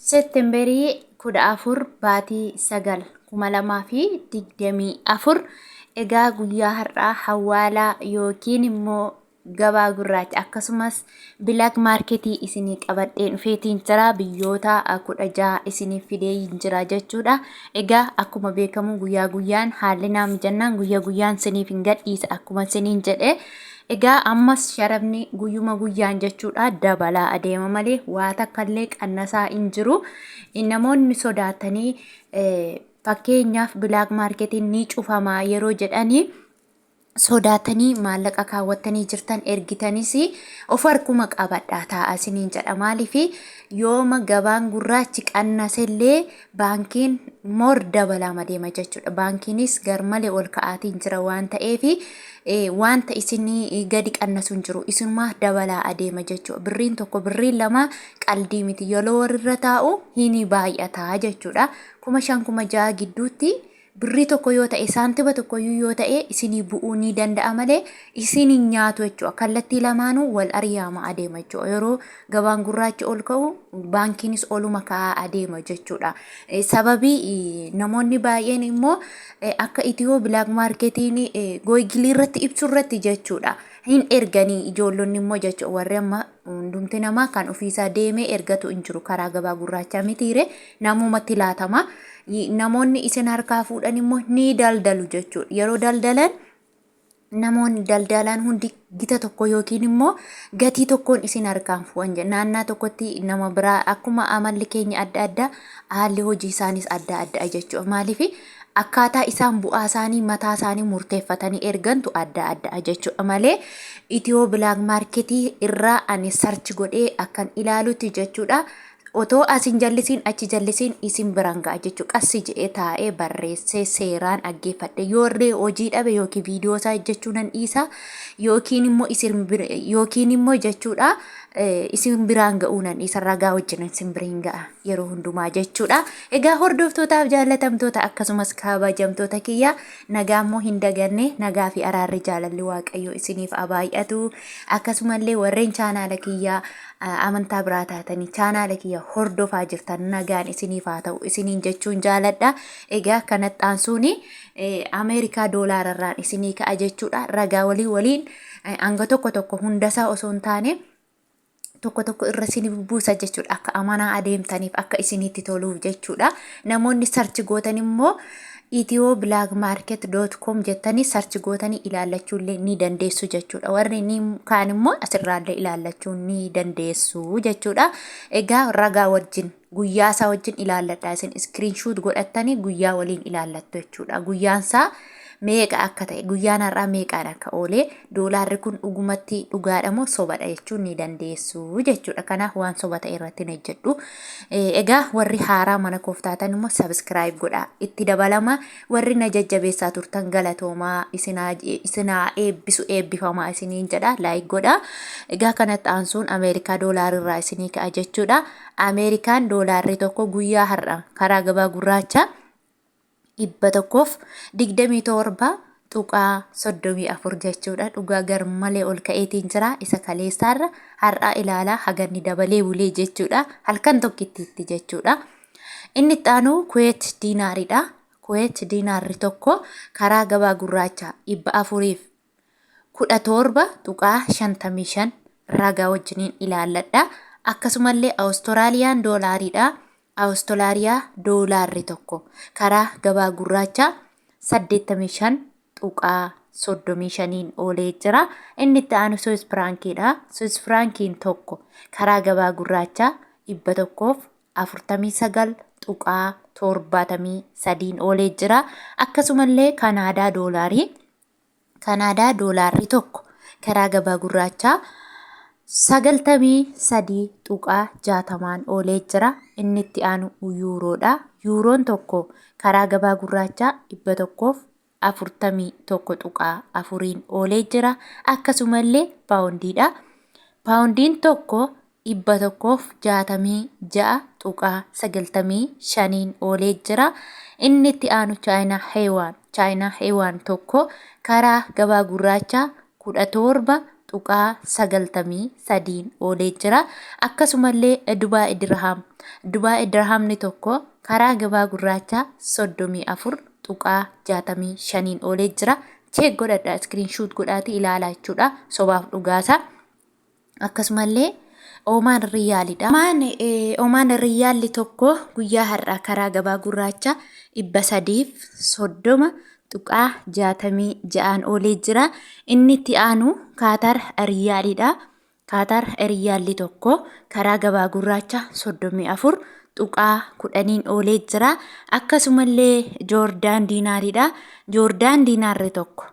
Septemberii 14 baatii 9 2024. Egaa guyyaa har'aa hawaalaa yookiin immoo gabaa gurraacha akkasumas black marketii isinii qabadhee dhufeetiin jira, biyyoota 16 isiniif fidee jira jechuudha. Egaa akkuma beekamu guyyaa guyyaan haalli naa mijannaan guyyaa guyyaan isiniif hin gadhiisa akkuma isiniin jedhe. Egaa ammas sharafni guyyuma guyyaan jechuudha dabalaa adeema malee waa takka illee qannasaa hin jiru. Namoonni sodaatanii, fakkeenyaaf black marketiin ni cufamaa yeroo jedhanii sodaatanii maallaqa kaawwattanii jirtan ergitanis of harkuma qabadhaa taa'aa isiniin jedha. Maaliif? Yooma gabaan gurraachi qannasellee baankiin more dabalaama deema jechuudha. Baankiinis garmalee ol ka'aatiin jira waan ta'eef wanta isinii gadi qannasu hin jiru. Isinumaa dabalaa adeema jechuudha. Birriin tokko, birriin lama qaldii miti. Yeroo warrirra taa'u hin baay'ataa jechuudha. 5,000, 6,000 gidduutti birrii tokko yoo ta'e, saantima tokko yoo ta'e isinii bu'uu ni danda'a malee isin hin nyaatu jechuudha. Kallattii lamaanuu wal ari'aama adeema jechuudha. Yeroo gabaan gurraachi ol ka'u baankiinis oluma ka'aa adeema jechuudha. Sababii namoonni baay'een immoo akka Ethio black marketiin Googleii irratti ibsu irratti jechuudha. Hin erganii ijoollonni immoo jechuudha, warri amma hundumti namaa kan ofiisaa deemee ergatu hin jiru, karaa gabaa gurraachaa mitiire namumatti laatama. Namoonni isin harkaa fuudhan immoo ni daldalu jechuudha. Yeroo daldalan namoonni daldalaan hundi gita tokko yookiin immoo gatii tokkoon isin harkaan fuudhan jedha. Naannaa tokkotti nama biraa akkuma amalli keenya adda addaa, haalli hojii isaanis adda adda jechuudha. Maaliif? Akkaataa isaan bu'aa isaanii mataa isaanii murteeffatanii ergantu adda adda jechuudha malee Ethio black marketii irraa ani search godhee akkan ilaalutti jechuudha. Otoo asin jallisiin achi jallisiin isin biran ga'a jechuudha. Qassi jedhee taa'ee barreessee seeraan dhaggeeffadhe. Yoo illee hojii dhabe yookiin viidiyoo isaa hojjechuu nan dhiisa yookiin immoo isin yookiin immoo jechuudha isin biraan ga'uu nan dhiisa, ragaa wajjin isin biriin ga'a yeroo hundumaa jechuudha. Egaa hordoftootaaf jaallatamtoota akkasumas kabajamtoota kiyya, nagaa immoo hin daganne, nagaa fi araarri jaalalli Waaqayyoo isiniif haa baay'atu. Akkasumallee warreen chaanaala kiyyaa amantaa biraa taatanii chaanaala kiyya hordofaa jirtan nagaan isiniif haa ta'u isiniin jechuun jaaladha. Egaa kanatti aansuun Ameerikaa doolaararraan isinii ka'a jechuudha. Ragaa walii waliin hanga tokko tokko hundasaa osoo hin taane tokko tokko irra isin buusa jechuudha. Akka amanaa adeemtaniif, akka isinitti toluuf jechuudha. Namoonni search gootan immoo ethioblackmarket.com jettanii search gootanii ilaallachuu illee ni dandeessu jechuudha. Warri ni kaan immoo asirraallee ilaallachuu ni dandeessu jechuudha. Egaa ragaa wajjin guyyaa isaa wajjin ilaalladha. Isin screenshot godhattanii guyyaa waliin ilaallattu jechuudha. Guyyaan isaa meeqa akka ta'e, guyyaan har'aa meeqaan akka oolee, doolaarri kun dhugumatti dhugaadha moo sobadha jechuun ni dandeessu jechuudha. Kanaaf waan soba ta'e irratti hin hojjedhu. Egaa warri haaraa mana koof taatan immoo subscribe godhaa. Itti dabalama warri na jajjabeessaa turtan galatoomaa, isinaa eebbisu, eebbifamaa isiniin jedha, like godhaa. Egaa kanatti aansuun Ameerikaa doolaarirraa isinii ka'a jechuudha. Ameerikaan doolaarri tokko guyyaa har'a karaa gabaa gurraachaa 127.34 jechuudha. Dhugaa gar malee ol ka'eetiin jira. Isa kaleessaarra har'aa ilaalaa haganni dabalee bulee jechuudha. Halkan tokkittiitti jechuudha. Inni itti aanu Kuweet diinaariidha. Kuweet diinaarri tokko karaa gabaa gurraachaa 417.55, ragaa wajjiniin ilaalladha. Akkasumallee Awustiraaliyaan doolaariidha. Awustiraaliyaa doolaarri tokko karaa gabaa gurraachaa 85.35n oolee jira. Inni itti aanu Swiss firaankiidha. Swiss firaankiin tokko karaa gabaa gurraachaa 149.73n oolee jira. Akkasumallee Kanaadaa doolaarii. Kanaadaa doolaarri tokko karaa gabaa gurraachaa 93.60n oolee jira. Inni itti aanu yuuroodha. Yuuroon tokko karaa gabaa gurraachaa 141.4n oolee jira. Akkasumallee paawundiidha. Paawundiin tokko 166.95n oolee jira. Inni itti aanu Chaayinaa Heewaan. Chaayinaa Heewaan tokko karaa gabaa gurraachaa 17. tuqaa 93n oolee jira. Akkasumallee Dubaay Dirhaam Dubaay Dirhaamni tokko karaa gabaa gurraachaa 34.65n oolee jira. Check godhadha, screenshot godhaati ilaalaa jechuudha. Sobaaf dhugaasaa. Akkasumallee Oomaan Riyaalidha. Oomaan Riyaalli tokko guyyaa har'aa karaa gabaa gurraacha 330.66n oolee jira. Inni itti aanu Kaatar Riyaalidha. Kaatar Riyaalli tokko karaa gabaa gurraacha 34.10n oolee jira. Akkasumallee Joordaan Diinaaridha. Joordaan Diinaarri tokko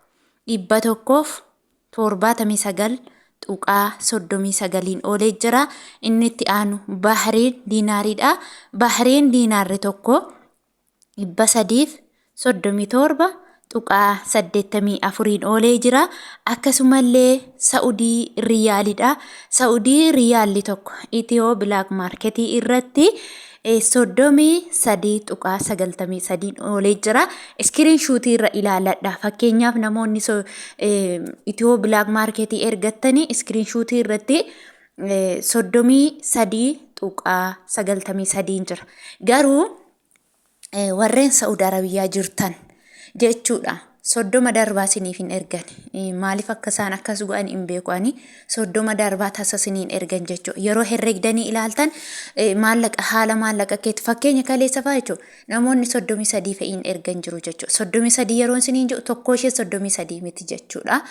179.39n oolee jira. Inni itti aanu Bahreen Diinaariidha. Bahreen Diinaarri tokko 337.84n oolee jira. Akkasumallee Sa'udii Riyaalidha. Sa'udii Riyaalli tokko Itiyoo Bilaak Maarketii irratti 33.93n oolee jira. Iskiriin shuutii irra ilaaladha. Fakkeenyaaf namoonni Itiyoo Bilaak Maarketii ergattanii iskiriin shuutii irratti 33.93n jira. Garuu warreen Sa'ud Arabiyaa jirtan jechuudha. 30 darbaa siniif hin ergan. Maaliif akka isaan akkas godhan hin beeku ani. 30 darbaa tasa siniin ergan jechuudha. Yeroo herregdanii ilaaltan maallaqa haala maallaqa keetti fakkeenya kaleessa fa'aa jechuudha. Namoonni 33 fe'iin ergan jiru jechuudha. 33 yeroon siniin jedhu tokkoo ishee 33 miti jechuudha.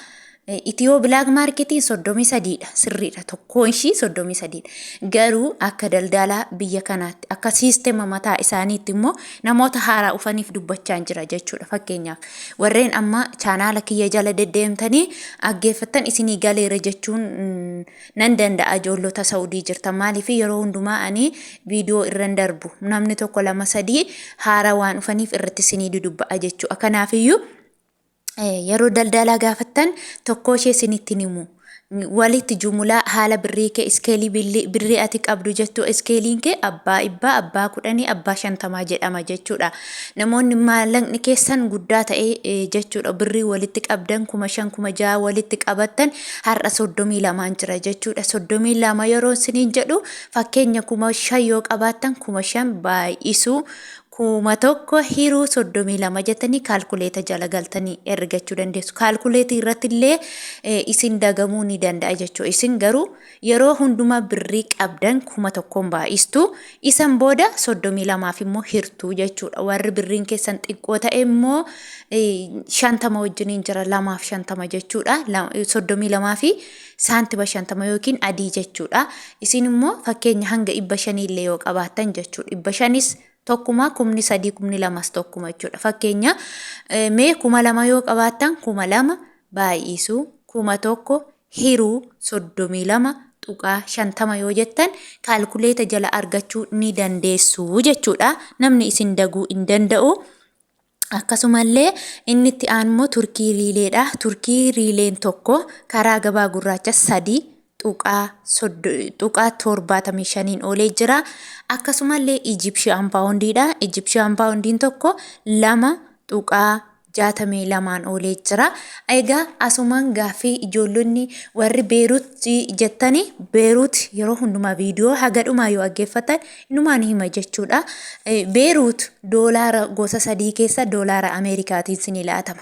Itiyoo Bilaak Maarketiin 33 dha. Sirriidha. Tokkoon ishii 33 dha. Garuu akka daldalaa biyya kanaatti akka siistema mataa isaaniitti immoo namoota haaraa dhufaniif dubbachaan jira jechuudha. Fakkeenyaaf warreen amma chaanaala kiyya jala deddeemtanii dhaggeeffattan isinii galeera jechuun nan danda'a ijoollota Saudii jirtan. Maaliif yeroo hundumaa ani viidiyoo irran darbu. Namni tokko lama sadii haaraa waan dhufaniif irratti isinii dudubba'a jechuudha. Kanaafiyyuu yeroo daldalaa gaafattan tokkoo ishee isinitti hin himu. Walitti jumulaa haala birrii kee iskeelii birrii ati qabdu jettu iskeeliin kee abbaa dhibbaa, abbaa kudhanii, abbaa shantamaa jedhama jechuudha. Namoonni maallaqni keessan guddaa ta'e jechuudha birrii walitti qabdan 5000 6000 walitti qabattan har'a 32n jira jechuudha. 32 yeroo isiniin jedhu fakkeenya 5000 yoo qabaattan 5000 baay'isuu 1000 hiruu 32 jettanii kaalkuleeta jala galtanii herregachuu dandeessu. Kaalkuleetii irratti illee isin dagamuu ni danda'a jechuudha. Isin garuu yeroo hundumaa birrii qabdan 1000n baay'istu. Isan booda 32f immoo hirtuu jechuudha. Warri birriin keessan xiqqoo ta'e immoo 50 wajjiniin jira lamaaf 50 jechuudha. 32 fi saantima 50 yookiin adii jechuudha. Isin immoo fakkeenya hanga 500 illee yoo qabaattan jechuudha. 500s tokkuma 3000 2000s tokkuma jechuudha. Fakkeenya mee 2000 yoo qabaattan 2000 baay'isuu 1000 hiruu 32.50 yoo jettan kaalkuleeta jala argachuu ni dandeessu jechuudha. Namni isin daguu hin danda'u. Akkasumallee inni itti aanu immoo Turkii Riileedha. Turkii Riileen tokko karaa gabaa gurraacha 3.75n oolee jira. Akkasumallee Ijipshiyaan Paawundiidha. Ijipshiyaan Paawundiin tokko 2.62n oolee jira. Egaa asumaan gaaffii ijoollonni warri Beerut jettani Beerut yeroo hundumaa viidiyoo haga dhumaa yoo dhaggeeffatan inumaan hima jechuudha. Beerut doolaara gosa sadii keessa doolaara Ameerikaatiin isinii laatama.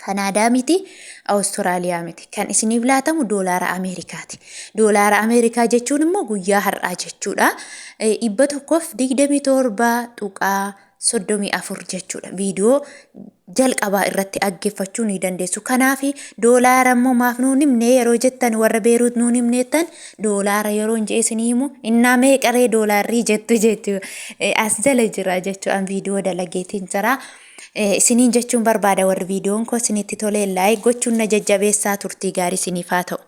Kanaadaa miti, Awustiraaliyaa miti. Kan isiniif laatamu doolaara Ameerikaati. Doolaara Ameerikaa jechuun immoo guyyaa har'aa jechuudha. 127.34 jechuudha. Viidiyoo jalqabaa irratti dhaggeeffachuu ni dandeessu. Kanaaf doolaara immoo maaf nuun himne yeroo jettan warra Beeruut nuun himneettan doolaara yeroo hin je'e isinii himu innaa meeqaree doolaarrii jettu jechuu as jala jira jechuudha. Viidiyoo dalageetiin jira. Isiniin jechuun barbaada warri viidiyoon koo isinitti tolee like gochuun na jajjabeessaa turtii gaarii isiniif haa ta'u.